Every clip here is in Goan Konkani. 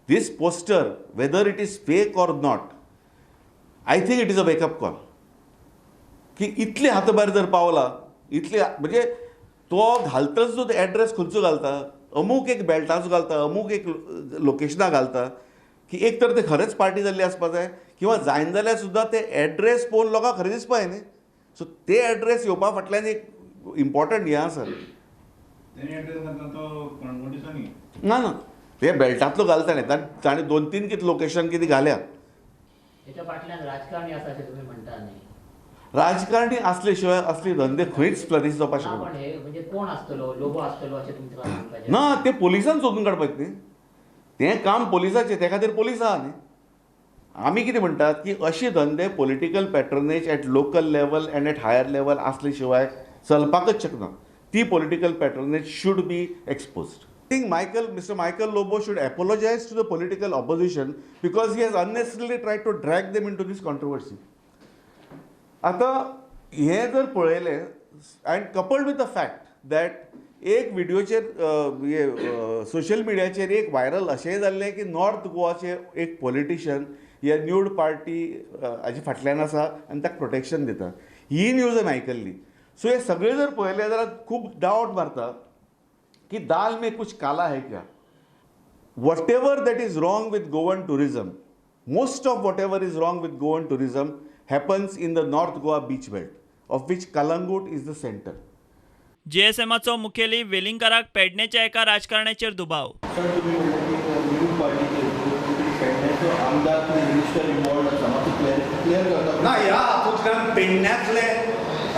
This poster, whether it is fake or not, I think it is a wake up call की इतले हाताभायर जर पावला, इतले म्हणजे तो घालताच जो एड्रेस खंयचो घालता, अमूक एक बेल्टाचो घालता, अमूक एक लोकेशनां घालता की एक तर ते खरेंच पार्टी जाल्ली आसपा जाय किंवा जायना जाल्यार सुद्दां ते एड्रेस पळोवन लोकांक खरें दिसपा जाय न्ही. सो ते एड्रेस येवपा फाटल्यान एक इम्पॉर्टंट हें आसा. तेणी एड्रेस घातला तो कणकणीचो न्ही. ना ना, ते बेल्टांतलो घालता न्ही, ताणें दोन तीन कितें लोकेशन कितें घाल्या. हेच्या फाटल्यान राजकारणी आसा अशें तुमी म्हणटा न्ही? राजकारणी असले शिवाय असले धंदे खंयच फ्लरीश जावपाक ना, शकना. पण हे म्हणजे कोण आसतलो, लोबो आसतलो अशें तुमकां म्हणपाचें? ना, ते पोलिसान सोदून काडपाक न्ही, तें काम पोलिसाचें, ते खातीर पोलीस आहा न्ही. आमी कितें म्हणटात की अशे धंदे political patronage at local level and at higher level असले शिवाय चलपाकच शकना. ती political patronage should be exposed. I think Mister Michael Lobo should apologize to the political opposition because he has unnecessarily tried to drag them into this controversy. आतां हें जर पळयलें and coupled with the fact that एक विडियोचेर हे सोशल मिडियाचेर एक व्हायरल अशेंय जाल्लें की नॉर्थ गोवाचे एक पॉलिटिशियन हे न्यूड पार्टी हाजे फाटल्यान आसा आनी ताका प्रोटेक्शन दिता, ही न्यूज आमी आयकल्ली. सो हे सगळें जर पळयलें जाल्यार खूब डावट मारता कि दाल में कुछ काला है क्या. Whatever that is wrong with Goan tourism, most of whatever is wrong with Goan tourism happens in the North Goa beach belt, of which Calangute is the centre. जीएसएमाचो मुखेली वेलिंगकाराक पेडणेच्या एका राजकारण्याचेर दुबाव. सर, तुमी म्हणलें की न्यू पार्टीचेर पेडण्याचो आमदार मिनिस्टर इन्वॉल्ड आसा, मातसो क्लियर करता? ना, ह्या हातूंतल्यान पेडण्यांतले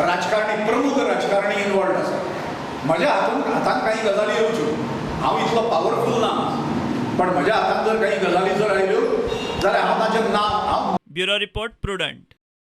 राजकारणी, प्रमुख राजकारणी इन्वॉल्ड आसा. म्हज्या हातान काही गजाली येवच्यो, हांव इतलो पावरफूल ना, पण म्हज्या हातान जर काही गजाली जर आयल्यो जाल्यार हांव ताचें नांव हांव ब्युरो रिपोर्ट, प्रुडंट.